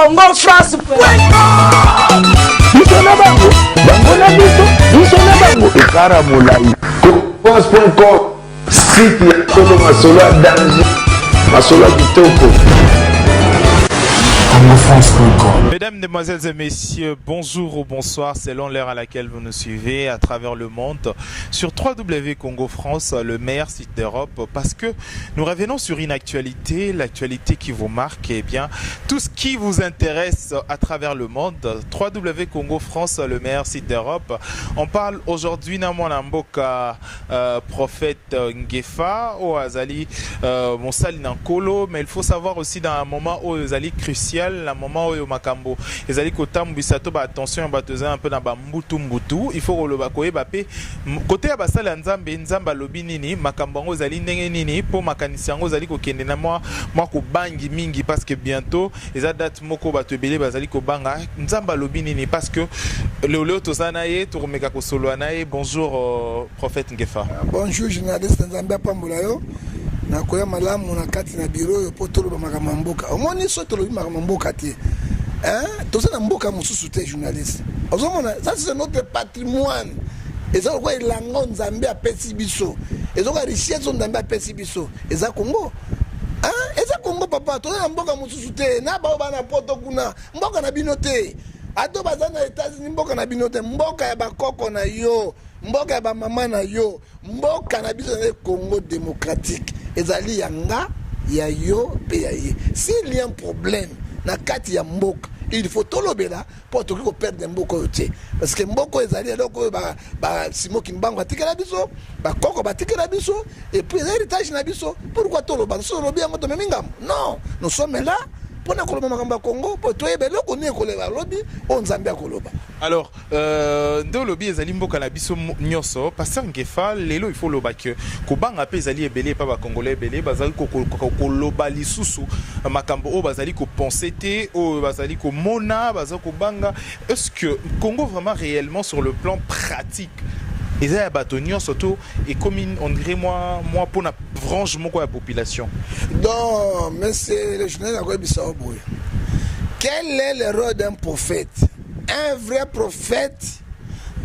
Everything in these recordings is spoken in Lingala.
Congo France. Biso na bango, bango na biso, biso na bango, ekara molai. France.com, site ya solo, masolo ya danger, masolo ya kitoko. congofrance.com. Mesdames, Mesdemoiselles et Messieurs, bonjour ou bonsoir selon l'heure à laquelle vous nous suivez à travers le monde sur 3W Congo France, le meilleur site d'Europe, parce que nous revenons sur une actualité, l'actualité qui vous marque, et bien tout ce qui vous intéresse à travers le monde. 3W Congo France, le meilleur site d'Europe. On parle aujourd'hui na mwana mboka prophète Ngefa oyo azali mosali na Nkolo, mais il faut savoir aussi dans un moment où ezali crucial, un moment où makambo ezali kotambwisa to ba attention ya bato eza un peu na bambutu mbutu, il faut koloba koyeba mpe côté ya basali ya Nzambe, Nzambe alobi nini, makambo yango ezali ndenge nini, mpo makanisi yango ezali kokende na mwa kobangi mingi, parce que bientôt eza date moko bato ebele bazali kobanga. Nzambe alobi nini? Parce que lelo toza na ye, tokomeka kosolola na ye. Bonjour, prophète Ngefa. Bonjour journaliste, Nzambe apambola yo. Nakoya malamu na kati na biro oyo mpo toloba makambo ya mboka. Omoni, so tolobi makambo ya mboka te, toza na mboka mosusu te. Journaliste, ozomona, ça c'est notre patrimoine. Eza lokola elanga Nzambe apesi biso, eza lokola richesse oyo Nzambe apesi biso. Eza Congo, eza Congo papa. Toza na mboka mosusu te. Na bao bana Poto kuna, mboka na bino te. Ato baza na États-Unis, mboka na bino te. Mboka ya bakoko na yo, mboka ya bamama na yo, mboka na biso ezali Congo démocratique. Ezali ya nga, ya yo mpe ya ye. S'il y a un problème na kati ya mboka, il faut tolobela, mpo tokoki koperdre mboka oyo te, parce que mboka oyo ezali eloko oyo basimo Kimbangu batikela biso, bakoko batikela biso, et puis eza héritage na biso. Pourquoi toloba? So tolobi yango, tomemi ngambo. Non, nous sommes là mpona koloba makambo ya Congo, mpo toyeba eloko nini ekoloba alobi oyo Nzambe akoloba. Alors nde olobi ezali mboka na biso nyonso. Pasteur Ngefa, lelo il faut loba ke kobanga mpe ezali ebele epa Bacongolais. Ebele bazali koloba lisusu makambo oyo bazali kopense te, oyo bazali komona, baza kobanga. Est ce que Congo vraiment, réellement, sur le plan pratique, eza ya bato nyonso to ekomi, on dirait, mwa mpona frange moko ya population? Donc monsieur le journaliste, akoyebisa yo boye: quel est le rôle d'un prophète, un vrai prophète?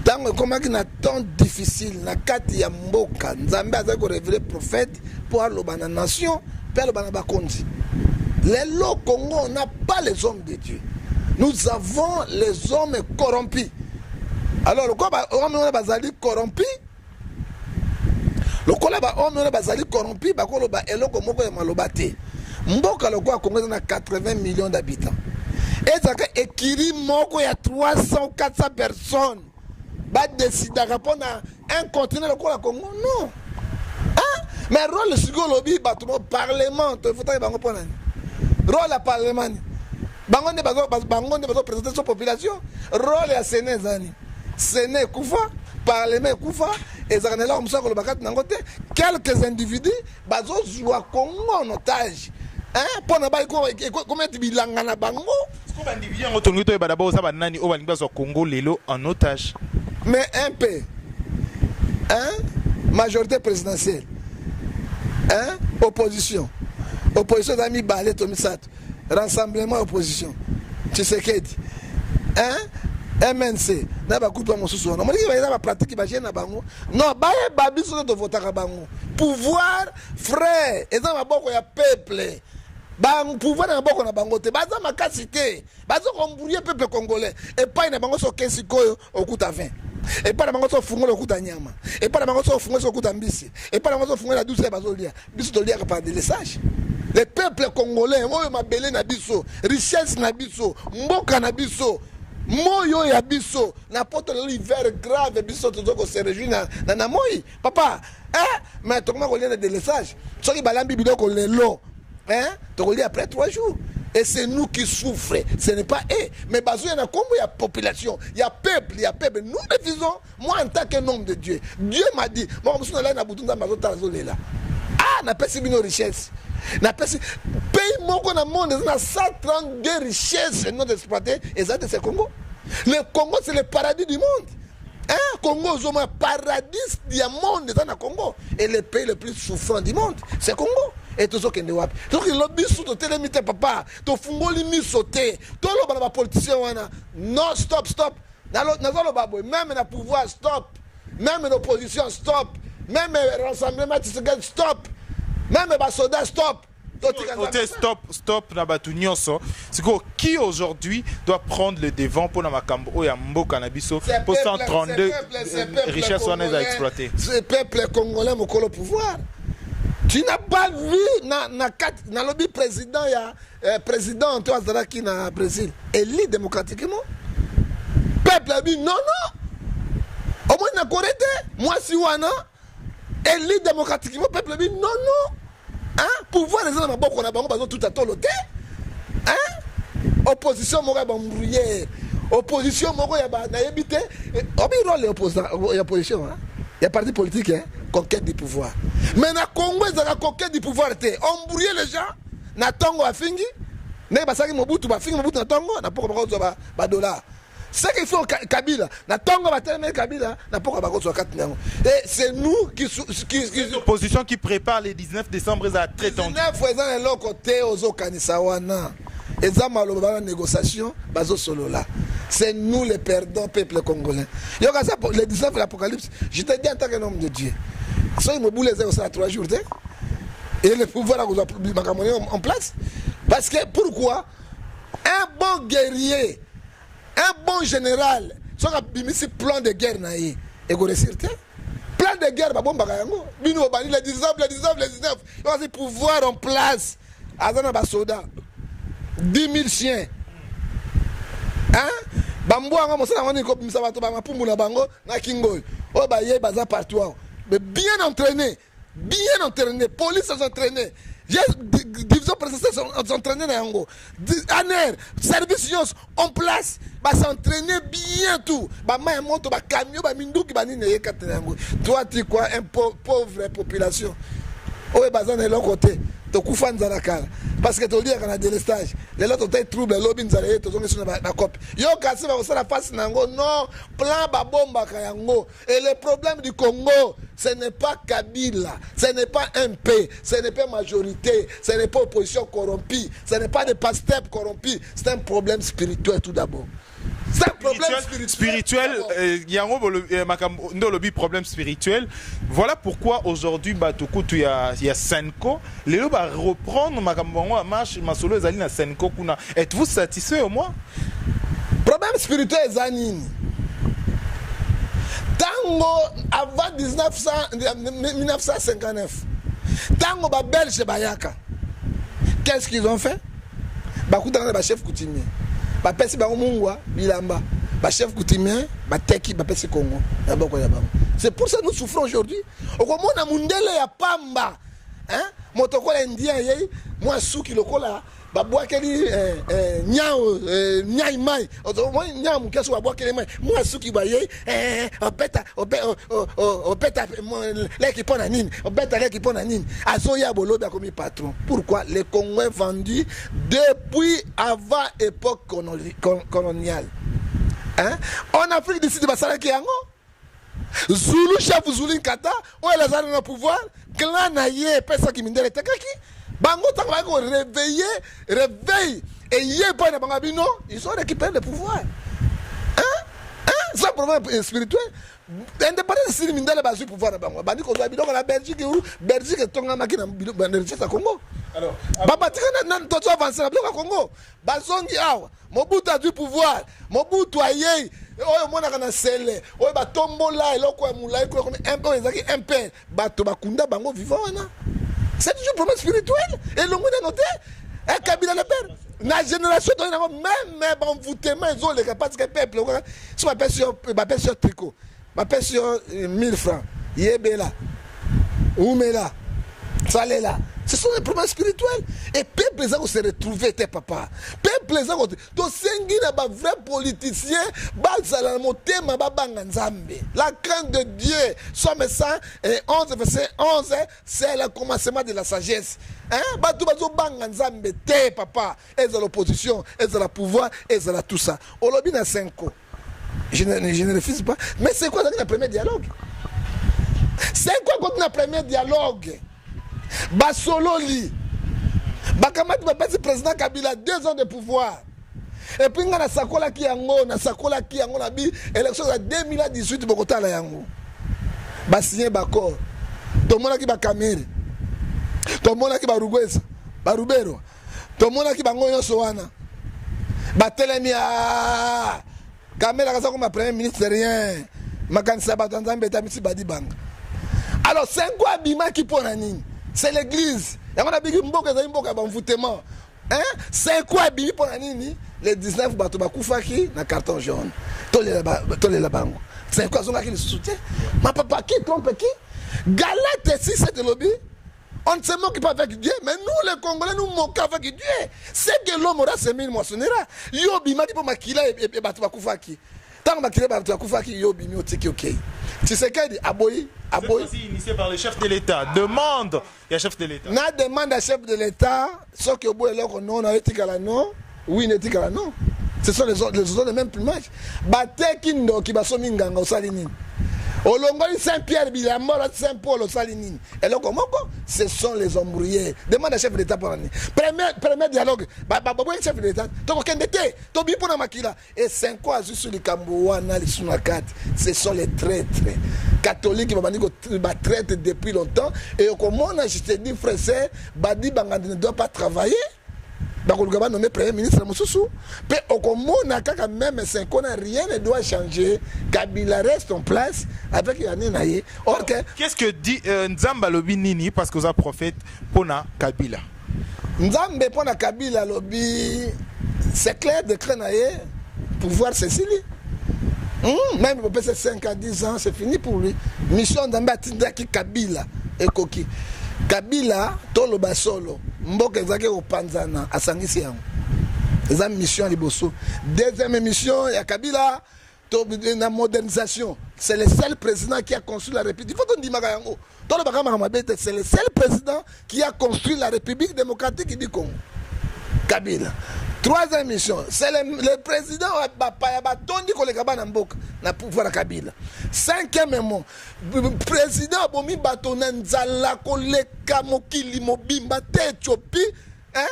Ntango ekomaki na temps difficile na kati ya mboka, Nzambe azali korévéler prophète mpo aloba na nation mpe aloba na bakonzi. Lelo Congo, on n'a pas les hommes de Dieu, nous avons les hommes corrompus. Alors lokola bahomme wana bazali corrompus, lokola bahomme wana bazali corrompu, bakoloba eloko moko ya maloba te. Mboka lokola Congo eza na 80 millions d'habitants, ezalaka ekiri moko ya 300 400 personnes badécidaka mpona un continent lokola Congo? Non, hein? Mais rôle sikoyo, olobi bato mo parlement, tofutaki bango mpo nani? Rôle ya parlement ni bango nde bazoprésente so population. Rôle ya Sénat eza nini? Sénat ekufa, parlement ekufa, ezalaka na eloko mosusu ya koloba kati nango te. Quelques individus bazozwa Congo en otage mpo na koma eti bilanga na bango. Baindividu yango tolingi toyeba d'abord oza banani oyo balingi bazwa Congo lelo en otage. Mais un peu, hein? Majorité présidentielle, hein? Opposition, opposition eza mibale to misato: Rassemblement, opposition, Tshisekedi, hein? MNC na bakutu mosusu wana. Omoniki eza bapratique baje na bango. Non, bayeba biso nde tovotaka bango. Pouvoir, frère, eza maboko ya peuple. Pouvoir na maboko na bango te. Baza makasi te, baza koembrouiller peuple congolais. Epai na bango soki sikoyo okuta 20, epai na bango so ofungola okuta nyama, epai na bango so ofungola so okuta mbisi, epai na bango so ofungola douce bazolia. Biso toliaka par délestage. Le peuple congolais oyo, mabele na biso, richesse na biso, mboka na biso, moi oyo ya biso na Poto lelo, hiver grave, biso toza kose réjouir na moi papa, eh? Mais tokoma kolia na délestage. Soki balambi biloko lelo, hein? Tokolia après 3 jours et c'est nous qui souffrons, ce n'est pas eux. Mais bazoya na kombo ya population, ya peuple, ya peuple. Nous refusons. Moi, en tant qu'un homme de Dieu, Dieu m'a dit, moko mosusu nalai na butu, Nzambe azotala, azolela: ah, napesi bino richesse, napesi pays moko na monde eza na 132 richesses non exploitées, eza te, c'est Congo. Le Congo, c'est le paradis du monde, hein? Congo, ozomona paradis ya monde eza na Congo, et le pays le plus souffrant du monde, c'est Congo. E tozokende wapi? Soki lelo biso totelemi te, papa, tofungoli miso te, toloba na bapoliticien wana: non, stop, stop. Nazoloba boye, même na pouvoir, stop, même na opposition, stop, même rassemblement Tshisekedi, stop, même basoda, stop. Totika stop, stop na bato nyonso. Sikoyo, qui aujourd'hui doit prendre le devant mpona makambo oyo ya mboka na biso, mpo 132 richesse wana eza exploité? Ce peuple congolais, mokolo pouvoir, tu n'as pas vu na nalobi président ya président to azalaki na Brésil, élu démocratiquement, peuple abi non, non. Omoni na Corée te, mwasi wana élu démocratiquement, peuple abi non, non. Hein? Pouvoir eza na maboko na bango, bazotuta tolo te. Hein? Opposition moko ya bambrouillere, opposition moko ya nayebi te. Obi rôle ya opposition, ya parti politique, hein? Conquête du pouvoir. Mais na Congo ezalaka conquête du pouvoir te, embrouiller les gens. Na ntongo bafingi ndenge basalaki Mobutu, bafingi Mobutu na ntongo, na poko bakozwa badollar. Ce qu'il faut, Kabila, na ntongo batelemeli Kabila, na poko bakozwa kati na yango. Et c'est nous qui Opposition qui prépare les 19 décembre eza très tendu. 19 eza na eloko te. Ozokanisa wana eza maloba bana négociation bazosolola. C'est nous les perdants, peuple congolais. Yoka ça, le 19, l'Apocalypse. Je te dis en tant qu'un homme de Dieu, soki mobulu eza kosala 3 jours te et le pouvoir akozwa makambo en place. Parce que pourquoi? Un bon guerrier, un bon général, soki abimisi plan de guerre na ye, ekoréussir te. Plan de guerre babombaka yango. Bino bobandi le 19, le 19, le 19. Yoka, pouvoir en place aza na basoda 10 000 chiens, hein? Bambwa yango mosala yango nini? Kobimisa bato bamapumbu na bango na kingo oyo oyo bayei, baza partout awa, mais bien entraîné, bien entraîné. Police entraîné, division présidentielle entraîné na yango, ANR, service nyonso en place, bas'entraîner bien, tout, bamai ya moto, bacamion, baminduki, banini eye kati na yango. Toi ti quoi, un pauvre population oyo baza na eloko te, tokufa nzala kala parce que toliaka na délestage. Lelo totai trouble, elobi nzala ye, tozongisi na bakope. Yo kasi bakosala face na yango. Non, plan babombaka yango. Et le problème du Congo, ce n'est pas Kabila, ce n'est pas MP, ce n'est pas majorité, ce n'est pas opposition corrompue, ce n'est pas des pasteurs corrompus. C'est un problème spirituel tout d'abord. C'est un problème spirituel, spirituel. Yango makambo nde olobi, problème spirituel. Voilà pourquoi aujourd'hui bato kutu ya CENCO lelo bareprendre makambo yango ya marche. Masolo ezali na CENCO kuna. Êtes-vous satisfait au moins? Problème spirituel eza nini? Ntango avant 1900, 1959, ntango babelge bayaka, qu'est-ce qu'ils ont fait? Bakutaka na bachef coutumier, bapesi bango mungwa, bilamba. Bachef coutumier bateki, bapesi Congo na boko ya bango. C'est pour ça nous souffrons aujourd'hui. Okomona mundele ya pamba, hein? Moto lokola indien yei mwa suki lokola babwakeli nyao nyai mai, nyao moke, so babwakeli mai, mwa suki bayei obeta obeta leki mpo na nini, obeta leki mpo na nini. Azoya bolobi, akomi patron. Pourquoi? Le Congo est vendu depuis avant époque coloniale, hein? En Afrique du Sud basalaki yango. Zulu, chef Zulu Nkata oyo azali na pouvoir, clan na ye epesaki mindele, etekaki bango. Ntango bayaki koréveiller, réveil eye epai na bango bino, ils ont récupéré le pouvoir, hein? Hein? C'est un problème spirituel. Indépendance esili, mindele bazwi pouvoir na bango, bandi kozwa biloko na Belgique. Belgique etongamaki na richesse ya Congo. Babatika tozo avance na biloko ya Congo. Bazongi awa, Mobutu azwi pouvoir. Mobutu ayei, oyo omonaka na sele oyo batombola eloko ya molai oyo ezalaki impere, bato bakunda bango vivant wana. C'est toujours problème spirituel, elongwi nano te. Kabila le père, na génération toyi nango, même bamvutema ezoleka parce que peuple so bapesi yo tricot, bapesi yo 1000 francs, yebela, umela, salela. Ce sont des problèmes spirituels et peuple eza kose retrouver te. Papa, peuple eza tosengi na bavrai politicien bazala na motema, babanga Nzambe. La crainte de Dieu, Psaume 111 verset 11, c'est le commencement de la sagesse, hein? Bato bazobanga Nzambe te, papa. Ezala opposition, ezala pouvoir, ezala tout ça. Olobi na 5, je ne refuse pas, mais c'est quoi? Ezalaki na premier dialogue. C'est quoi? Koti na premier dialogue. Basololi, bakamati, bapesi président Kabila 2 ans de pouvoir. Et puis nga nasakolaki yango, nasakolaki yango na bi élection ya 2018, bokotala yango. Basigné baaccord, tomonaki baKamerhe, tomonaki baRugwesa, baRuberwa, tomonaki bango nyonso wana batelemi. A Kamerhe akaza koma premier ministre, rien. Makanisi ya bato ya Nzambe etamisi Badibanga. Alors CENCO abimaki mpo na nini? C'est l'église. Yango nabiki mboka ezali mboka ya bamvutement. CENCO abimi mpo na nini? Le 19, bato bakufaki na carton jaune, tolela bango. CENCO azongaki lisusu te. Mapapa, qui trompe qui? Galate 6 elobi: on ne se moque pas avec Dieu, mais nous les Congolais, nous moquons avec Dieu. Ce que l'homme aura semé, il moissonnera. Yo bimaki mpo makila e bato bakufaki. Ntango makila bato bakufaki, yo bimi, otiki, okei. Tshisekedi aboyi, aboyi. Aussi initié par le chef de l'État. Demande ya chef de l'État. Na demande ya chef de l'État, soki oboyi eloko, non na yo etikala non, oui na etikala non. Ce sont les oiseaux de même plumage. Bateki ndoki, basomi nganga. Osali nini? Olongoli Saint Pierre bilamba, olati Saint Paul, osali nini? Eloko moko. Ce sont les embrouillés. Demande ya chef de l'État mpona nini? Premier dialogue, baboyi chef de l'État, tokokende te, tobii mpona makila. Et CENCO azwi su likambo wana lisusu na kati. Ce sont les traîtres catholiques, babandi batraître depuis longtemps. Et okomona, je te dis, frère sœur, Badibanga ne doit pas travailler. Bakoluka banommer premier ministre mosusu mpe okomona kaka même CENCO na rien ne doit changer. Kabila reste en place avec yane na ye, or que Qu'est-ce que dit Nzambe? Alobi nini? Parce que oza prophète, mpona Kabila. Nzambe mpo na Kabila alobi, c'est clair, décret na ye, pouvoir sesili. Même bopesa 5 à 10 ans, c'est fini pour lui. Mission Nzambe atindaki Kabila ekoki. Kabila, toloba solo, mboka ezalaki kopanzana, asangisi yango, eza mission ya liboso. Deuxième mission ya Kabila na modernisation. C'est le seul président qui a construit la République. Il faut tondimaka yango, tolobaka makambo mabe te. C'est le seul président qui a construit la République démocratique du Congo, Kabila. Troisième mission, c'est le président bapaya batondi koleka bana mboka na pouvoir ya Kabila. Cinquième mot, président abomi bato na nzala koleka mokili mobimba te, Éthiopie, hein?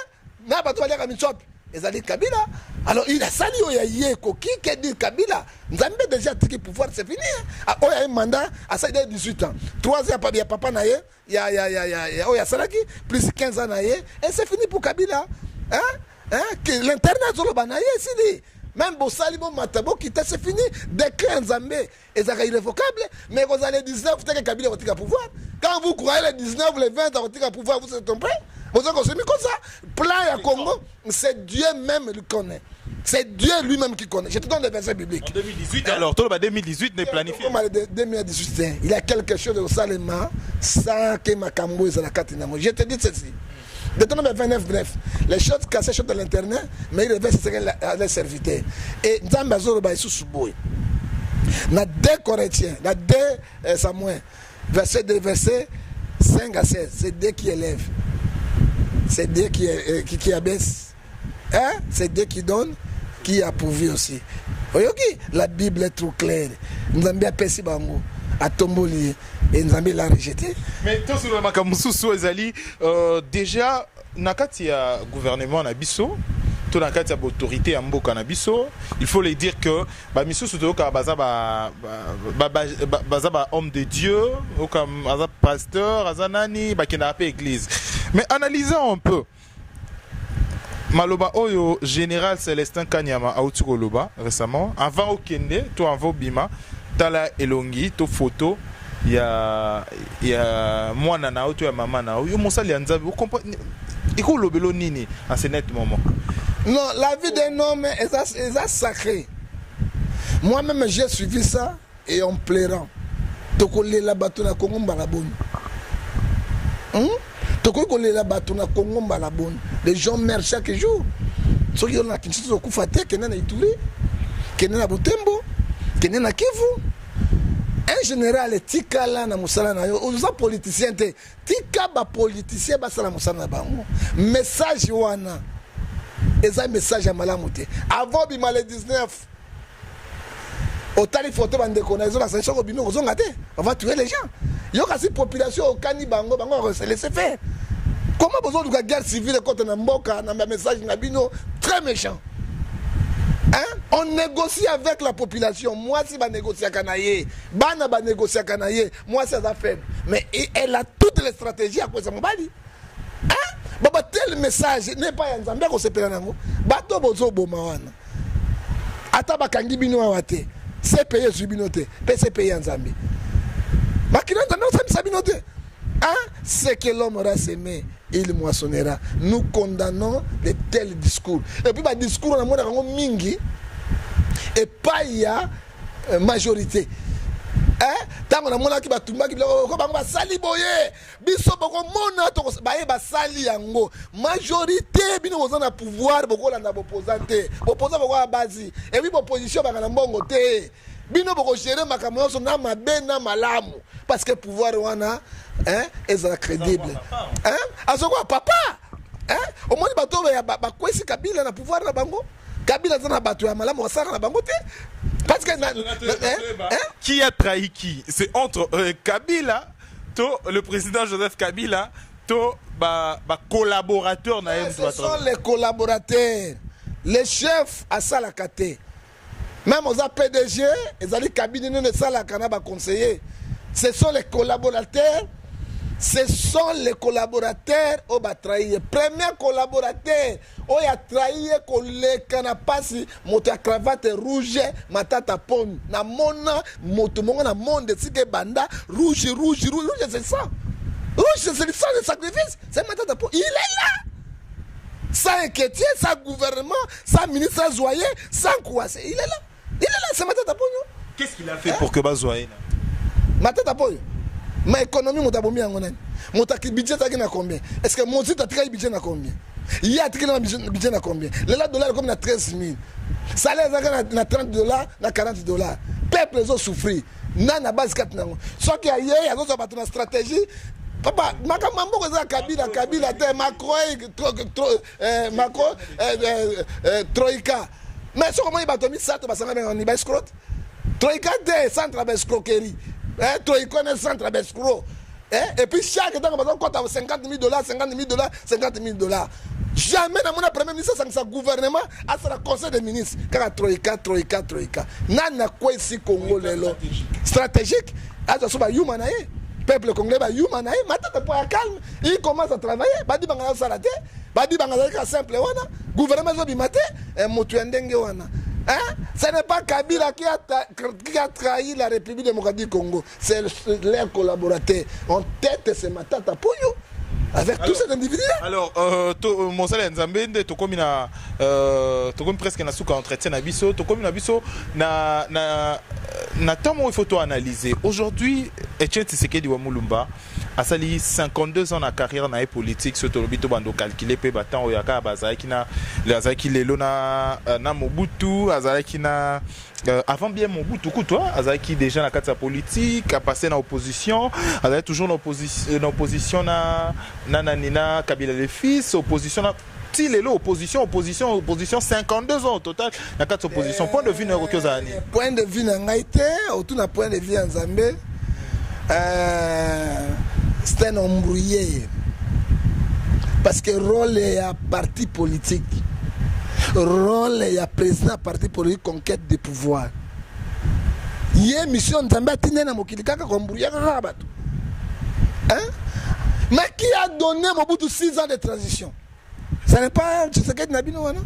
Na bato baliaka mitsopi, ezali Kabila. Alors il asali oyo ya ye ekoki. Que dire? Kabila, Nzambe déjà atiki pouvoir, c'est fini, hein? Ah, oyo aye mandat asali de 18 ans, 3 ans ya papa na ye ya oyo asalaki, plus 15 ans na ye, et c'est fini pour Kabila, hein? Hein? Que l'internet azoloba na ye esili. Même bosali, bomata, bokita, c'est fini. Décret ya Nzambe ezalaka irrévocable. Mais kozala le 19 teke Kabila kotika pouvoir. Quand vous croyez le 19, le 20 akotika pouvoir, vous êtes trompé. Boza kosemi kosa plan ya Congo. C'est Dieu même le connaît, c'est Dieu lui-même qui connaît. Je te donne des versets bibliques. En 2018 alors, toloba 2018 n'est planifié. Comme le 2018, hein, il y a quelque chose de osalema sans que makambo ezala kati nango. Je te dis ceci: Deutéronome 29, bref, les choses cachées sont de l'Éternel, mais il révèle ce que les serviteurs. Et Nzambe azoloba lisusu boye na 2 Corinthiens, na 2 Samuel, verset 2, verset 5 à 16: c'est Dieu qui élève, c'est Dieu qui abaisse, hein? C'est Dieu qui donne, qui a pourvu aussi. Oyoki, la Bible est trop claire. Nzambe apesi bango, atomboli ye, et Nzambe l'a rejeté. Mais tosolola makambo mosusu ezali déjà na kati ya gouvernement na biso to na kati ya baautorité ya mboka na biso. Il faut le dire que bamisusu toyokaka baza baza ba homme de Dieu, oyoka aza pasteur, aza nani, bakendaka mpe église. Mais analysons un peu maloba oyo général Célestin Kanyama auti koloba récemment. Avant okende to avant obima, tala elongi to photo ya mwana na yo to ya mama na yo. Yo mosali ya Nzambe, ekolobelo nini en ce net moment? Non, la vie d'un homme est sacrée. Moi-même, j'ai suivi ça et en pleurant. Tokolela bato na Kongo mbala boni? Tokoki kolela bato na Kongo mbala boni? Les gens meurent chaque jour. Soki yo na Kinshasa okufa te, kende na Ituri, kende na Butembo, kende na Kivu. Un général, etikala na mosala na yo, oza politicien te. Tika bapoliticien basala mosala na bango. Message wana eza message ya malamu te. Avant bima le 19, otali photo bandeko na ezolakisa soki obimi, okozonga te, on va tuer les gens. Yo kasi population okani bango, bango bako se laisser faire. Comment bozoluka guerre civile ekota na mboka na ba message na bino très méchant. Hein? On négocie avec la population. Mwasi ba négociaka na ye, bana ba négociaka na ye. Mwasi aza faible, mais elle a toutes les stratégies akwesa mobali. Hein? Baba tel message n'est pas ya Nzambe akosepela nango. Bato bozoboma wana. Ata bakangi bino awa te. CPI ezwi bino te. Pe CPI ya Nzambe. Makila Nzambe osambisa bino te. Hein? Ce que l'homme aura semé, il moissonnera. Nous condamnons de tels discours. Et puis ba discours na mona yango mingi epai ya majorité. Hein? Tango namonaki batumbaki biloko ko bango basali boye biso bokomona baye basali yango majorité bino boza na pouvoir bokolanda bopoza te bopoza bokoya basi et puis boposition baka na mbongo te bino bokogérer makambo nyonso na mabe na malamu parce que pouvoir wana, hein, ezala crédible, hein? Azokoya papa, hein? Omoni bato oyo bakwesi Kabila na pouvoir na bango. Kabila aza na bato ya malamu basalaka na bango te parce que hein? Hein? Qui a trahi qui? C'est entre Kabila to le président Joseph Kabila to ba collaborateur na ye. Ce sont les collaborateurs. Les chefs asalaka te. Même oza PDG, ezali cabine nini esalaka na baconseiller. Ce sont les collaborateurs, ce sont les collaborateurs oyo batrahi ye. Premier collaborateur oyo atrahi ye koleka na mpasi, moto ya cravate rouge, Matata Poni. Namona moto moko na monde esika ebanda rouge, rouge, rouge, rouge, c'est ça, rouge, c'est le sang de sacrifice, c'est Matata Poni. Il est là sans inquiétude, sans gouvernement, sans ministre azwa ye, sans quoi. Il est là, il est là, c'est Matata Ponyo. Qu'est-ce qu'il a fait pour que bazwa ye? Matata Ponyo, ma économie, moto abomi yango nani? Moto aki budget ezalaki na combien? Est ce que Mozito atikaki budget na combien? Ye atikali na budget na combien? Lelo dollar ekomi na 13 000, salaire ezalaki na 30 $, na 40 $. Peuple ezosouffrir na na base kati nango. Soki aye azozwa bato na stratégie, papa, makambo ya mboka eza Kabila, Kabila te, Macron, Macron, troïka. Mais soki omoni bato misato basangani ni baescroc, troïka te, centre ya baescroquerie, troïka ne centre ya baescroc. Et puis chaque ntango bazokɔta 50 000 $, 50 000 $, 50 000 $. Jamais namona premier ministre asangisa gouvernement, asala conseil des ministres kaka troïka, troïka, troïka. Nani akwesi Congo lelo? Stratégique azwa so bayuma na ye, peuple congolais bayuma na ye. Matata po ya calme, il commence à travailler. Badibanga azosala te, badibanga azali kaka simple wana, gouvernement ezobima te. Moto ya ndenge wana, hein? Ce n'est pas Kabila qui a trahi la République démocratique du Congo, c'est leurs collaborateurs. En tête, c'est Matata Ponyo avec tous ces individus. Alors, mosala ya Nzambe nde tokomi na tokomi presque na suka entretien na biso. Tokomi na biso na temps moko il faut to analyser. Aujourd'hui, Etienne Tshisekedi wa Mulumba asali 52 ans na carrière na ye politique. So tolobi to bando calculer mpe batemps oyo kaka bazalaki na azalaki lelo na Mobutu, azalaki na avant bien Mobutu kutu, azalaki déjà na kati ya politique, apassé na opposition, azalaki toujours na opposition na nani, na Kabila le fils, opposition na ti lelo, opposition, opposition, opposition, 52 ans au total na kati ya opposition. Point de vue na ekoki ozala nini? Point de vue na ngai te, otuna point de vue ya Nzambe. C'est un embrouillé parce que rôle ya parti politique, rôle ya président parti politique, conquête de pouvoir. Ye mission Nzambe atindi na mokili kaka koembrouiller kaka bato, hein? Mais qui a donné Mobutu 6 ans de transition? Ce n'est pas Tshisekedi na bino wana.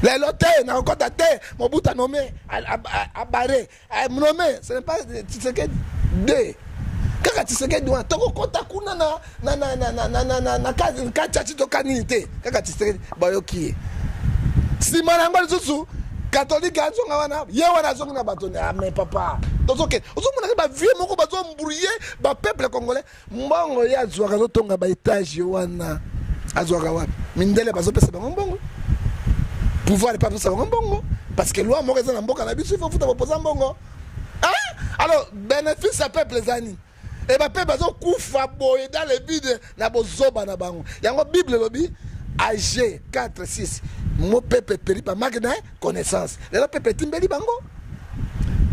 Lelo te nakokɔta te. Mobutu anommé, abarré, nommé, ce n'est pas Tshisekedi de kaka Tshisekedi wana. Tokokɔta kuna na katiati toka nini te, kaka Tshisekedi bayoki ye. Nsima na yango lisusu katolike azonga wana, ye wana azongi na bato. Mais papa, tozoke ozomonaka bavieux moko bazoembrouiller bapeuple congolais. Mbongo ye azwaka, azotonga baétage wana, azwaka wapi? Mindele bazopesa bango mbongo, pouvoir epa azopesa bango mbongo, parce que loi moko eza na mboka na biso, il faut futa bopoza mbongo. Alors bénéfice ya peuple eza nini? E bapeuple bazokufa boye dans le vide na bozoba na bango. Yango Bible elobi, Aggée 4 6, mon peuple périt par manque de connaissance. Lelo peuple etimbeli bango.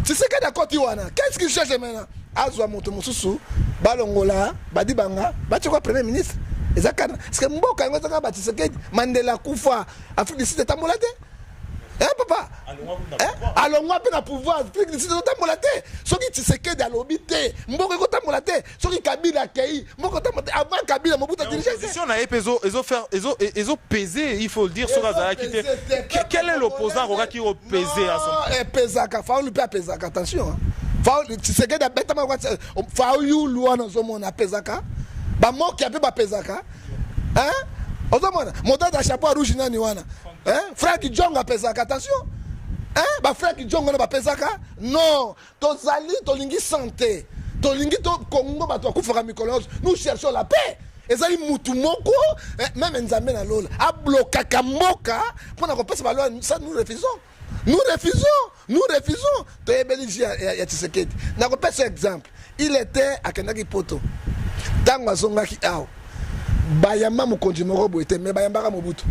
Tshisekedi akoti wana, qu'est-ce qu'il cherche maintenant? Azwa moto mosusu, balongola Badibanga, batie kwa premier ministre. Eza kana parce que mboka yango ezaka ba Tshisekedi. Mandela akufa, Afrique du Sud etambola te. Eh papa, eh, alongwa mpe na pouvoir, Afrique du Sud ezotambola te. Soki Tshisekedi alobi te, mboka ekotambola te. Soki Kabila akei, mboka ekotambola te. Avant Kabila, Mobutu adirige. Opposition na ye mpe ezo peser, il faut le dire. Soki azalaki te, quel est l'opposant akokaki kopese? Epesaka. Fayulu mpe apesaka. Attention, Tshisekedi abetama. Fayulu wana ozomona apesaka, bamokia mpe bapesaka. Ozomona moto aza chapeau rouge, nani wana? Frank Jong apesaka. Attention, baFrank Jong wana bapesaka. Non, tozali, tolingi santé, tolingi to Congo. Bato bakufaka mikolo nyonso. Nous cherchons la paix. Ezali mutu moko, même Nzambe na lola ablokaka mboka mpona kopesa baloi. Ça, nous refusons, nous refusons, nous refusons. Toyebeli ji ya Tshisekedi. Nakopesa exemple. Il était, akendaki Poto. Ntango azongaki awa, bayamba mokonzi moko boye te, mais bayambaka Mobutu,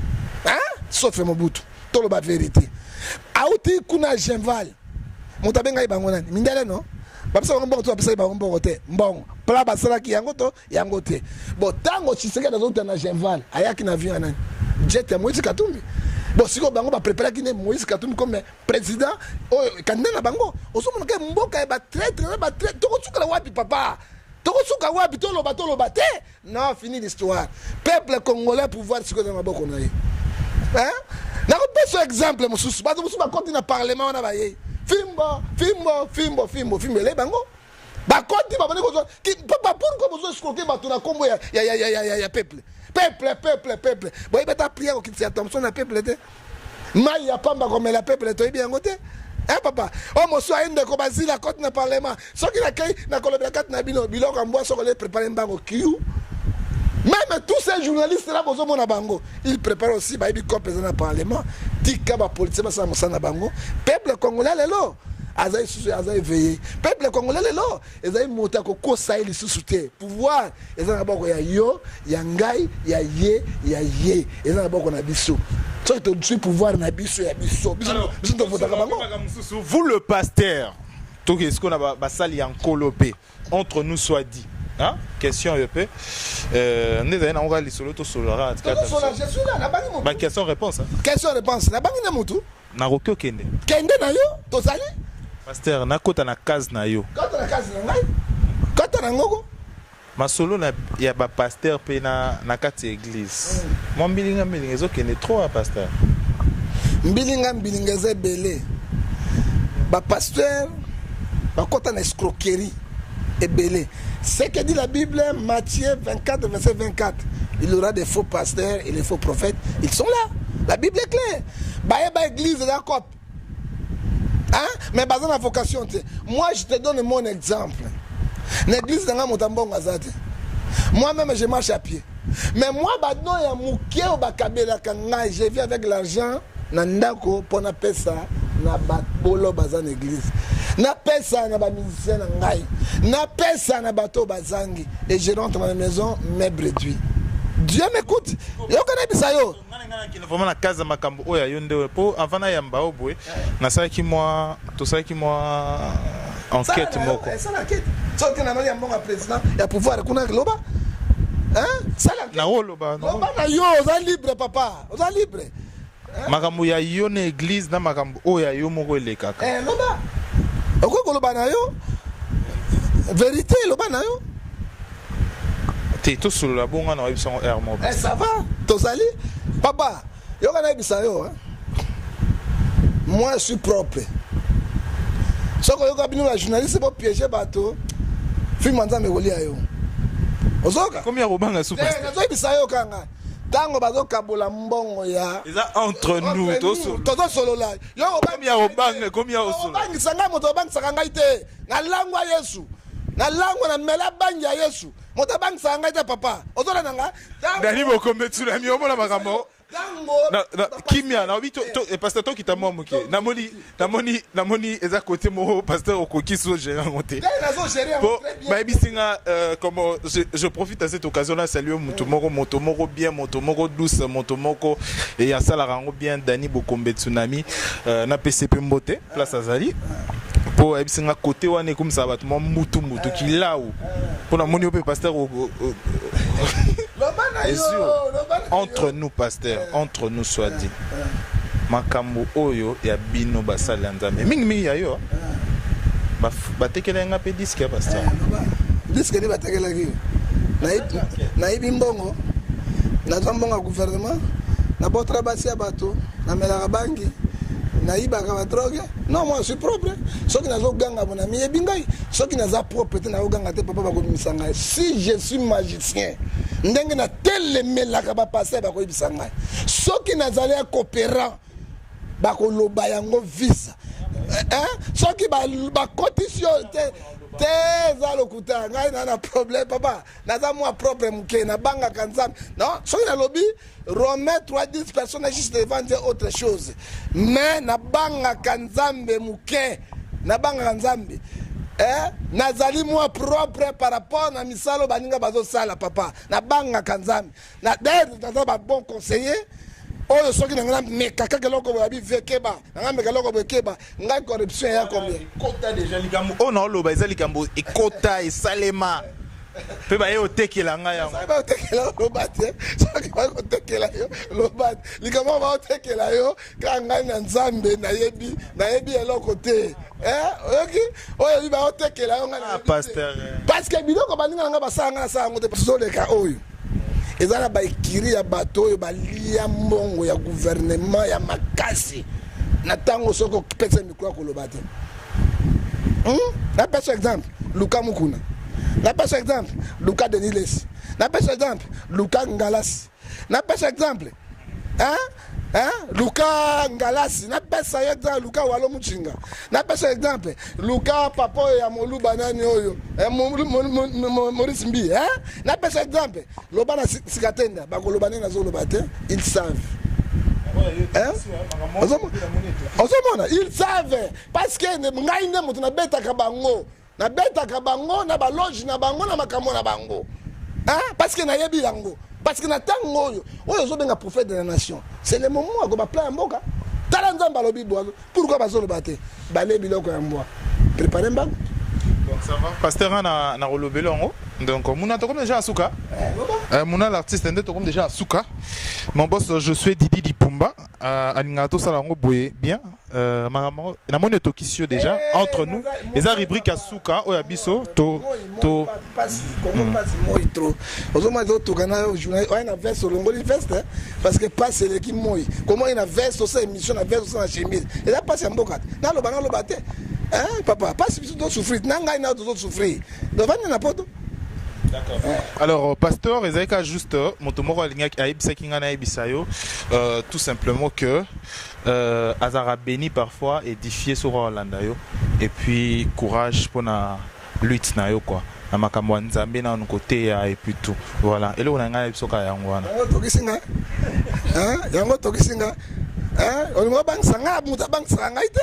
sauf Mobutu. Toloba vérité. Auti kuna Genval, moto abengaki bango nani? Mindele. No, bapesa bango mbongo to bapesaki bango mbongo te? Mbongo pla basalaki yango to yango te? Bon, ntango Tshisekedi azouta na Genval, ayaki na avion ya nani? Jet ya Moïse Katumbi. Bon, sikoyo bango bapréparaki ne Moïse Katumbi comme président oyo candidat na bango. Ozomona ke mboka ya batraître na batraître. Tokosukala wapi, papa? Tokosuka wapi? Toloba, toloba te. Non, fini l'histoire. Peuple congolais, pouvoir sikoyo eza na maboko na ye. Nakopesa exemple mosusu. Bato mosusu bakoti na parlement wana, bayei fimbo, fimbo, fimbo, fimbo, fimbo, elei bango. Bakoti, babandi kozwa. Papa, pourquoi bozo escroquer bato na nkombo ya peuple, peuple, peuple, peuple? Boyebi ata prière kokitisa ya thomson na peuple te. Mai ya pamba komela peuple, toyebi yango te. Eh papa, oyo mosu aye, ndeko Bazile akoti na parlement. Soki nakei, nakolobela kati na bino biloko ya mbwa. Soki ole prépare mbango kiu. Même tous ces journalistes là, bozomona bango, ils préparent aussi. Bayebi cope eza na parlement. Tika bapoliticien basala mosala na bango. Peuple congolais lelo aza lisusu, aza éveillé. Peuple congolais lelo ezali moto akokosa ye lisusu te. Pouvoir eza na boko ya yo, ya ngai, ya ye, ya ye. Eza na boko na biso. Soki tozwi pouvoir na biso, ya biso, biso tovotaka bango. Vous, le pasteur, toke sikoyo na basali ya Nkolo mpe. Entre nous soit dit, hein? Question oyo mpe nde ezali nango kaka lisolo tosololaka. Na question réponse. Question réponse, nabangi na motu. Nakoki okende? Kende na yo, tozali. Pasteur, nakota na case na yo? Kota na case na ngai, kota na ngoko. Masolo na ya bapasteur mpe na kati ya église, mwa mbilinga mbilinga ezokende trop ya pasteur. Mbilinga mbilinga eza ebele. Bapasteur bakɔta na escroquerie ebele. Ce que dit la Bible, Matthieu 24 verset 24: il y aura des faux pasteurs et les faux prophètes. Ils sont là. La Bible est claire. Bayeba église eza coop, hein? Mais baza na vocation te. Moi, je te donne mon exemple. Na église na ngai, moto ya mbongo aza te. Moi-même, je marche à pied. Mais moi, badon ya moke oyo bakabelaka ngai, je vis avec l'argent na ndako mpo napesa na babolo baza na église, napesa na bamusicien na ngai, napesa na bato oyo bazangi. Et je rentre dans la maison mes réduit. Dieu m'écoute. Yoka, nayebisa yo. Vraiment, na case ya makambo oyo ya yo nde mpo avant nayamba o boye, nasalaki mwa, tosalaki mwa enquête moko. Soki nanoli ya mbongo ya président ya pouvoir kuna, loba. Naoloba. Loba na yo, oza libre, papa, oza libre. Makambo ya yo na église na makambo oyo ya yo moko elekaka. Loba, okoki koloba na yo vérité, loba na yo. Te, tosolola bonga na oyebisa ngo aire moko. Ça va, tozali. Papa, yoka, nayebisa yo, moi je suis propre. Soki oyoka bino ba journaliste bopiéger bato, filme ya Nzambe ekolia yo. Ozoka? Komi ya kobanga su. Nazoyebisa yo kanga ntango bazokabola mbongo ya Eza entre nous. Tozosolola. Komi ya kobanga, komi ya kosolola. Obangisa ngai, moto obangisaka ngai te. Nalangwa Yesu, nalangwa, namela bangi ya Yesu. Moto abangisaka ngai te, papa. Ozolanda nga? Dani Bokombe Tsunami, omona makambo kimia. Naobi, pasteur, tokita mwa moke. Namoni eza kote moko, pasteur, okoki so gérer yango te. Po bayebisi nga, comment je profite à cette occasion là saluer moto moko, moto moko bien, moto moko douce, moto moko e asalaka yango bien, Dani Bokombe Tsunami. Napesi mpe mbote place azali. Po Mpo ayebisi nga kote wana ekomisaka bato mwa mbutu mbutu kilawu. Mpo namoni yo mpe pasteur entre nous pasteur, entre nous soit dit. Makambo oyo ya bino basali ya Nzambe mingi mingi ya yo batekelaki nga mpe disque ya pasteur. Disque nde batekelaki yo? Nayibi mbongo, nazwa mbongo ya gouvernement, nabotola basi ya bato, namelaka bangi, nayibaka ba drogue. Non, moi je suis propre. Soki nazoganga bo namiyebi ngai. Soki naza propre te, nakoganga te, papa, bakobimisa ngai. Si je suis magicien, ndenge natelemelaka ba pasteur bakoyebisa ngai. Soki nazali ya coopérant, bakoloba yango visa. Soki bakotisi yo te te, eza lokuta. Ngai na na problème, papa, naza mwa propre moke, nabangaka Nzambe. Non, soki nalobi Romain 3 10, personne n'est juste devant Dieu autre chose, mais nabangaka Nzambe moke, nabangaka Nzambe. Nazali mwa propre par rapport na misala baninga bazosala, papa. Nabangaka Nzambe. Na d'ailleurs naza ba bon conseiller oyo soki na ngai nameka kaka eloko boye, abi vekeba na ngai, meka eloko boye, keba ngai corruption ya combien. Ekota déjà likambo oyo naoloba, eza likambo ekota esalema mpe baye otekela ngai yango. Soki baotekela yo, loba te. Soki bakotekela yo, loba te. Likambo oyo baotekela yo, kaka ngai na Nzambe nayebi, nayebi eloko te. Oyoki oyo ebi baotekela yo, ngai nayebi te. Pasteur. Parce que biloko baninga na ngai basala, ngai nasala yango te. Tozoleka oyo eza na baekiri ya bato oyo balia mbongo ya gouvernement ya makasi na ntango soki opesa mikro ya koloba te. Napesa exemple, luka Mukuna. Napesa exemple, luka Denis Lesi. Napesa exemple, luka Ngalasi. Napesa exemple, hein? Hein? Luka Ngalasi. Napesa yo exemple, luka Walo Muchinga. Napesa exemple, luka papa oyo ya Moluba, nani oyo, Maurice Mbi, hein? Napesa exemple, loba na Sikatenda, bakoloba nde nazoloba te. Ils savent, hein? Ozomona, ils savent, parce que ngai nde moto nabetaka bango, nabetaka bango na baloge na bango, na makambo na bango, hein? Parce que nayebi yango, parce que na ntango oyo, oyo ozobenga prophète de la nation, c'est le moment akoba plan ya mboka. Tala, Nzambe alobi bwazo. Pourquoi bazoloba te? Bale biloko ya mbwa, prépare mbango. Donc ça va, pasteur, na na kolobela yango. Donc muna tokomi déjà à suka. Muna l'artiste nde tokomi déjà à suka. Mon boss, je suis Didi Dipumba, alingaka tosala yango boye bien. Makambo namoni otokisi yo déjà. Entre nous, eza rubrique ya suka oyo ya biso to to Pasi Kongo, pasi moi trop. Ozomona ezotuka na oye na veste, olongoli veste parce que pasi eleki moi. Komoi na veste, osala émission na veste, osala na chemise, eza pasi ya mboka te. Naloba, naloba te, papa, pasi biso tozosouffrir na ngai na tozosouffrir, tovandi na poto. D'accord. Alors, pasteur, ezalaki juste moto moko alingaki ayebisaki ngai nayebisa yo tout simplement que azalaka béni parfois, édifié soki olanda yo, et puis courage mpona lutte na yo quoi, na makambo ya Nzambe, nanu koteya et puis tout. Voilà, eloko na ngai nayebi kaka yango wana. Yango tokisi nga, yango tokisi nga. Olingo obangisa nga, moto abangisaka ngai te.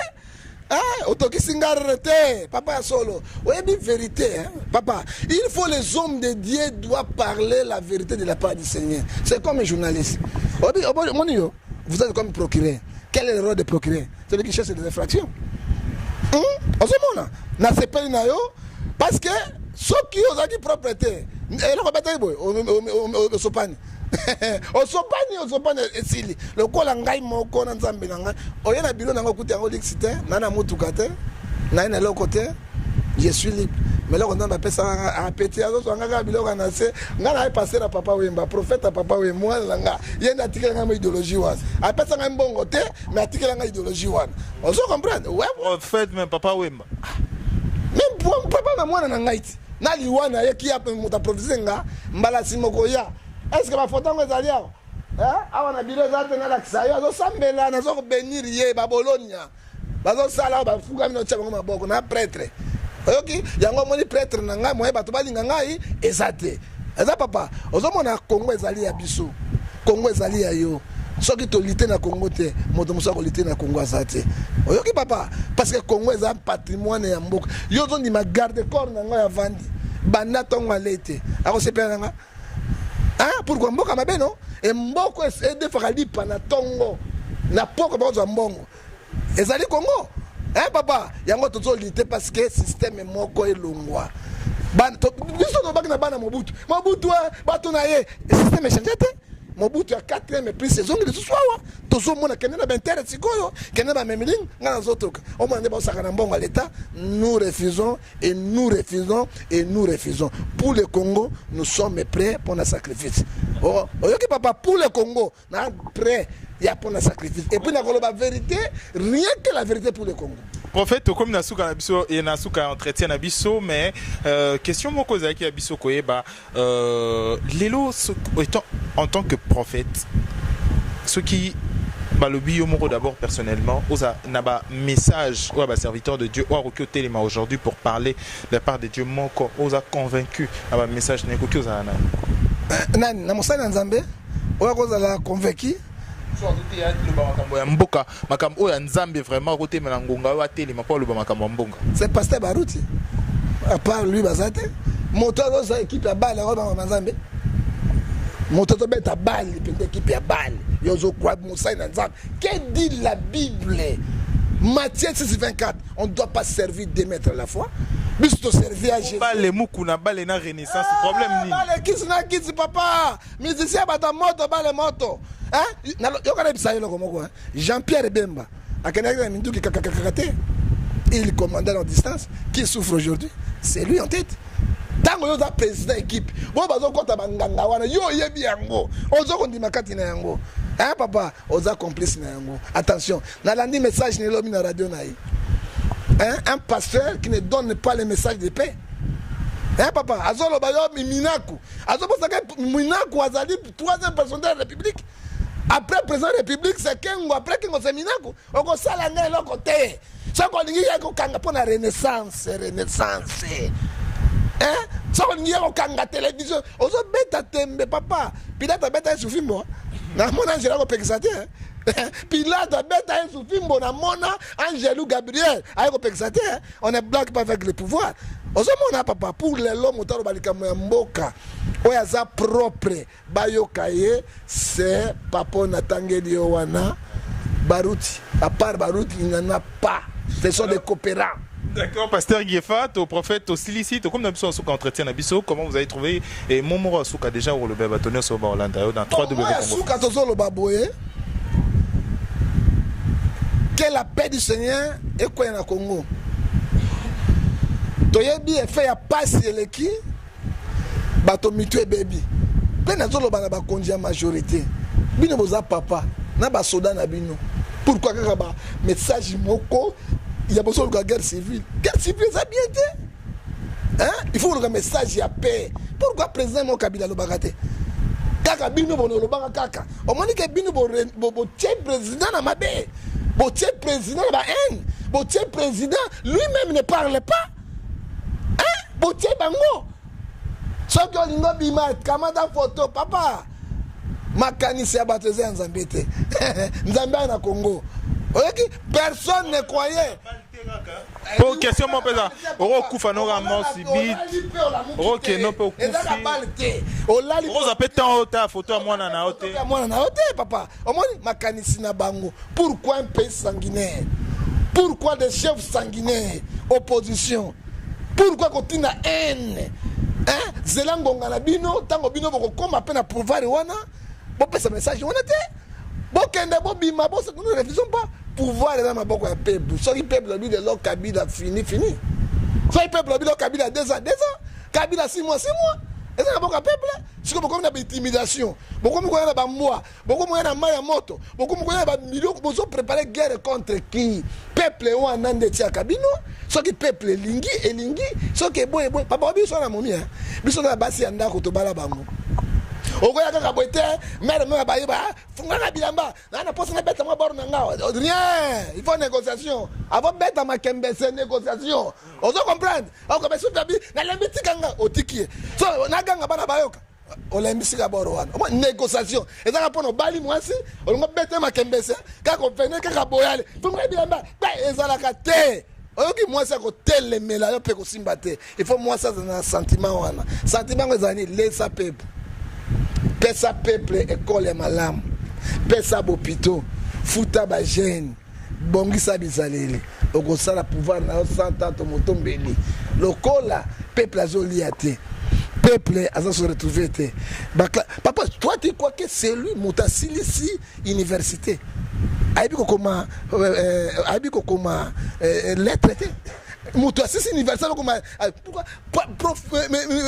Otokisi nga te, papa ya solo. Oyebi vérité, hein? Papa, il faut, les hommes de Dieu doivent parler la vérité de la part du Seigneur. C'est comme un journaliste. Omoni yo, vous êtes comme procureur. Quel est le rôle de procureur? Celui qui cherche des infractions. Ozomona, nasepeli na yo parce que soki ozalaki propre te, eloko betaki boye, osopani, osopani, osopani, esili. Lokola ngai moko na Nzambe na ngai, oye na biro nango, okuti yango liksi te, na na motuka te, naye na eloko te, je suis libre. Mais eloko Nzambe apesaka apeti, azozwa nga kaka biloko na se. Ngai naye pasteur ya Papa Wemba, prophète ya Papa Wemba, mwana na nga ye nde atikela ngai mo idéologie wana. Apesa ngai mbongo te, mais atikela ngai idéologie wana. Ozo comprendre? Ouais. Prophète même Papa Wemba. Même papa na mwana na ngai ti na liwa na ye, ki moto aprophétise nga mbala nsima koya. Est ce que bafoto yango ezali awa? Awa na biro eza te. Nalakisa yo, azosambela, naza kobénir ye, babolonia bazosala awa, bafukami, natia bango maboko na prêtre. Oyoki yango? Omoni prêtre na ngai, moye bato balinga ngai eza te, eza papa. Ozomona, Kongo ezali ya biso, Kongo ezali ya yo. Soki tolite na Kongo te, moto mosusu akolite na Kongo aza te. Oyoki, papa? Parce que Kongo eza patrimoine ya mboka. Yo ozondima garde corps na ngai avandi banda ntongo ale te, akosepela na nga. Hein? Pourquoi mboka mabe no? E mboko edefaka lipa na ntongo na poko, bakozwa mbongo, ezali Kongo. Hein papa, yango tozo lutter parce que système moko elongwa. Bana to biso tobaki na bana Mobutu. Mobutu eh, bato na ye système echange te. Mobutu ya 4e plus ezongi lisusu awa tozomona kende na bentere sikoyo kende na memiling ngai nazotoka omona nde baosaka na mbongo ya leta. Nous refusons et nous refusons et nous refusons. Pour le Congo, nous sommes prêts pour le sacrifice. Oh, oyoki papa, pour le Congo na prêt ya pour le sacrifice et puis nakoloba vérité, rien que la vérité pour le Congo. Prophète, tokomi na suka na biso e na suka ya entretien na biso, mais question moko ezalaki ya biso koyeba lelo étant en tant que prophète, soki balobi yo moko d'abord personnellement oza na ba message oyo ba serviteur de Dieu oyo akoki otelema aujourd'hui pour parler de la part de Dieu, moko oza convaincu na ba message na ekoki ozala nani? Nani na mosali ya Nzambe oyo akozala convaincu? So azoteya loba makambo ya mboka, makambo oyo ya Nzambe, vraiment akotelema na ngonga oyo atelema mpo aloba makambo ya mbonga. C'est pasteur Baruti. À part lui, baza te. Moto azosa équipe ya bale oyo bangama Nzambe, moto azobeta bale mpenza, équipe ya bale, yo ozokwa mosali na Nzambe. Que dit la Bible? Matthieu 6 24: on ne doit pas servir deux maîtres à la fois. Biso toservi à Jésus. Bale mukuna, bale na Renaissance, problème nini? Bale kisi na kisi, papa. Musicien bata moto, bale moto. Hein? Yoka na bisa eloko moko, hein? Jean-Pierre Bemba akendaki na minduki kakakaka te, il commandait en distance. Qui souffre aujourd'hui? C'est lui en tête. Ntango yo oza président équipe boyo bazokɔta banganga wana, yo oyebi yango, oza kondima kati na yango, hein papa, oza complice na yango. Attention, nalandi message nelobi na radio na ye, hein? Un pasteur qui ne donne pas le message de paix, hein papa, azoloba yo Minaku, azobosaka Minaku azali troisième personne de la République. Après président de la République, c'est Kengo. Après Kengo, c'est Minaku. Okosala ngai eloko te. Soki olingi ye kokanga mpo na Renaissance, Renaissance, hein? Soki olingi ye kokanga télévision, ozobeta tembe, papa. Pilate abeta Yesu fimbo, namona angelo akopekisa te. Pilate abeta Yesu fimbo, namona angelu Gabriel aye kopekisa te. On ne blague pas avec le pouvoir. Ozomona papa, pour lelo moto aloba likambo ya mboka oyo aza propre, bayoka ye, c'est papa oyo natangeli yo wana, Baruti. À part Baruti, il n'en a pas. Ce sont des coopérants. D'accord, pasteur Ngefa, to prophète, to silisi, to comme na biso suka entretien na biso, comment vous avez trouvé et momoro suka déjà au le baba tonio so ba Hollande dans 3 W Congo. Suka tozoloba boye. Que la paix du Seigneur ekoya na Congo. Toyebi effet ya pasi eleki bato, mitu ebebi. Mpe nazoloba na bakonzi ya majorité, bino boza papa na basoda na bino, pourquoi kaka ba message moko ya bozoluka guerre civile? Guerre civile eza bien te, hein? Il faut koluka message ya paix. Pourquoi président mo Kabila alobaka te? Kaka bino bono olobaka kaka, omoni ke bino botie président na mabe, botie président na bahaine, botie président lui-même ne parle pas, hein? Botie bango. Soki olingi obima, kamata photo, papa. Makanisi ya bato eza ya Nzambe te. Nzambe aya na Congo, oyoki? Personne ne croyait. Po question mo pesa, okokufa noka mort subite, okokende mpe okufi. Ezaka bale te, olali. Okozwa mpe temps oyo ta photo ya mwana na yo te. Ya mwana na yo te, papa. Omoni makanisi na bango. Pourquoi un pays sanguinaire? Pourquoi des chefs sanguinaires, opposition? Pourquoi kotinda haine, hein? Zela ngonga na bino, ntango bino bokokóma mpe na pouvoir wana, bopesa message wana te. Bokende, bobima. Nous ne refusons pas. Pouvoir eza maboko ya peuple. Soki peuple alobi lelo Kabila fini, fini. Soki peuple alobi lelo Kabila 2 ans, 2 ans. Kabila 6 mois, 6 mois. Eza na maboko ya peuple. Sikoyo bokomi na baintimidation, bokomi koya na bambwa, bokomi koya na mai ya moto, bokomi koya na bamiloko. Bozoprépare guerre contre qui? Peuple wana nde etiaka bino. Soki peuple elingi, elingi. Soki eboye, eboye. Papa, biso na momi, biso na basi ya ndako tobala bango. Okoya kaka boye te, mare meme bayeba fungaka bilamba na na posa nabeta mwa boro na nga. Rien, il faut négociation avant beta makembe, c'est négociation. Ozo comprendre? Okobe soki abi nalembi, tika nga, otiki ye. So naganga, bana bayoka olembisika boro wana. Omwa négociation ezaka mpona obali mwasi, olingo bete makembese kaka, opene kaka boyale, fungola bilamba te, ezalaka te. Oyoki? Mwasi akotelemela yo mpe kosimba te. Il faut mwasi azala na sentiment wana. Sentiment yango ezala nini? Lesa peuple, pesa peuple ekole ya malamu, pesa bopito, futa bajeune. Bongisa bizaleli, okosala pouvoir na yo 100 ans to motombeli. Lokola peuple azolia te, peuple aza se retrouver te. Papa, toi tu crois que c'est lui moto asilisi université, ayebi kokoma ayebi kokoma lettre te? Moto asilisi université akokoma, pourquoi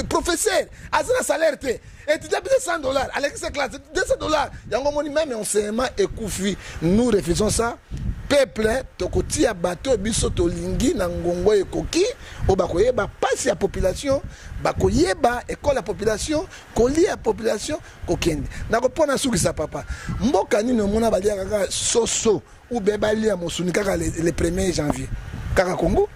professeur aza na salaire te? Étudiant biso 100 $, alekisi classe 200 $. Yango omoni, même enseignement ekufi. Nous refusons ça. Peuple, tokotia bato oyo biso tolingi na ngongo ekoki, oyo bakoyeba mpasi ya population, bakoyeba ekole ya population, kolia ya population. Kokende nakopona sukisa. Papa, mboka nini omona balia kaka soso ou bien balia mosuni kaka le 1er janvier? Kaka Congo.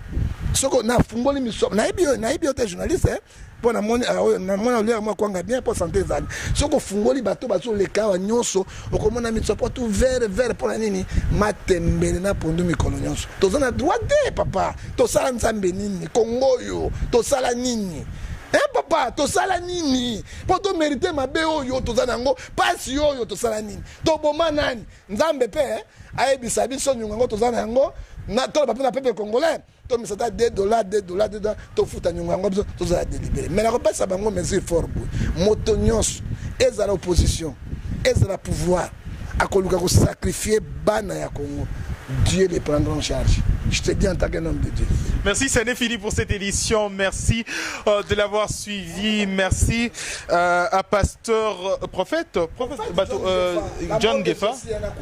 Soko nafungoli miso, nayebi yo, nayebi yo te, journaliste, mpo namoni namoni oliaka mwa kwanga bien mpo santé ezali. Soki ofungoli bato bazoleka awa nyonso, okomona mitsopo tout vert vert. Mpo na nini? Matembele na pondu mikolo nyonso. Toza na droit te. Papa, tosala Nzambe nini? Kongo oyo tosala nini? Eh papa, tosala nini mpo tomérite mabe oyo toza na yango, mpasi oyo? Tosala nini? Toboma nani? Nzambe mpe ayebisa biso nyongo yango toza na yango. Toloba mpe na peuple congolais, tomisa ata 2 $, 2 $, 2 $, tofuta nyongo yango, biso tozala délibéré. Mais nakopesa bango mesure fort boye: moto nyonso, ezala opposition, ezala pouvoir, akoluka kosacrifier bana ya Congo, Dieu les prendra en charge. Je te dis en tant qu'un homme de Dieu. Merci, c'en est fini pour cette édition. Merci de l'avoir suivi. Merci à pasteur prophète, prophète bato, John Ngefa.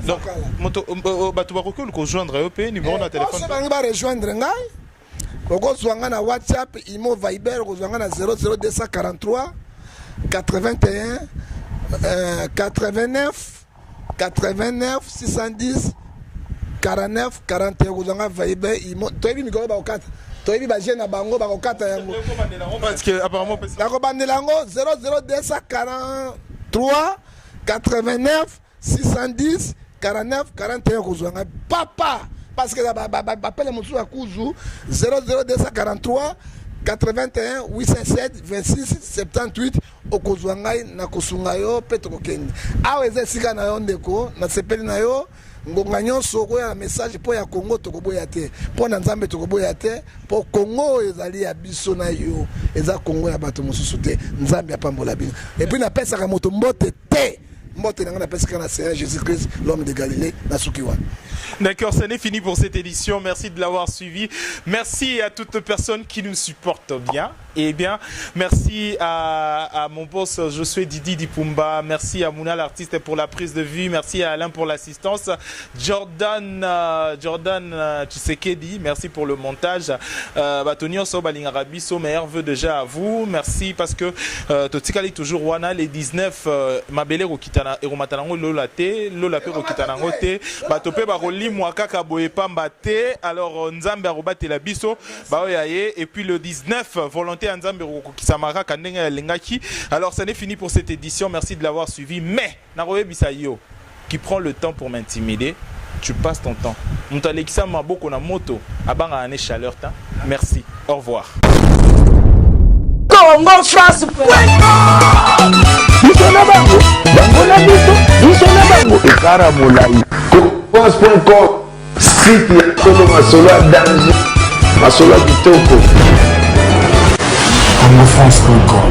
Donc, moto bato bakoki rejoindre yo pe numéro na téléphone? Bangi ba rejoindre ngai, okozwa ngai na WhatsApp, Imo, Viber. Okozwa ngai na 00243 81 89 89 610 49 41. Okozwa ngai Viber, Imo. Toyebi mikolo bakokata, toyebi baje na bango, bakokata yango. Parce que apparemment Nakobandela yango: 00243 89 610 49 41. Kozwa ngai, papa, parce que bapele mosusu ya kuzu: 00243 81 807 26 78. Okozwa ngai na kosunga yo mpe tokokende. Awa eza esika na yo, ndeko. Nasepeli na yo. Ngonga nyonso okoya na message mpo ya Kongo, tokoboya te. Mpo na Nzambe, tokoboya te, mpo Kongo oyo ezali ya biso na yo, eza Kongo ya bato mosusu te. Nzambe apambola bino. Et puis napesaka moto mbote te. Mbote na ngai napesaka na Seigneur Jésus Christ, l'homme de Galilée. Nasuki wana. D'accord, ce n'est fini pour cette édition. Merci de l'avoir suivi. Merci à toutes les personnes qui nous supportent bien. Et bien, merci à mon boss Josué Didi Dipumba. Merci à Mouna l'artiste pour la prise de vue. Merci à Alain pour l'assistance. Jordan Tshisekedi, merci pour le montage. Bato nyonso balingaka biso, meilleurs vœux déjà à vous. Merci parce que totikali toujours wana les 19 mabele kokitana ekomata nango lola te, lola pe kokitana nango te. Bato pe bakolimwa kaka boye pamba te. Alors Nzambe akobatela biso baoyo ya ye. Et puis le 19, volonté ya Nzambe ekokokisama kaka ndenge alingaki. Alors ça n'est fini pour cette édition. Merci de l'avoir suivi. Mais nakoyebisa yo qui prend le temps pour m'intimider, tu passes ton temps. Moto alekisa maboko na moto abangaka ne chaleur ta. Merci, au revoir. Congo France. Biso na bango, bango na biso, biso na bango, ekara molai. France.com, site ya solo, masolo ya danger, masolo ya kitoko. congofrance.com.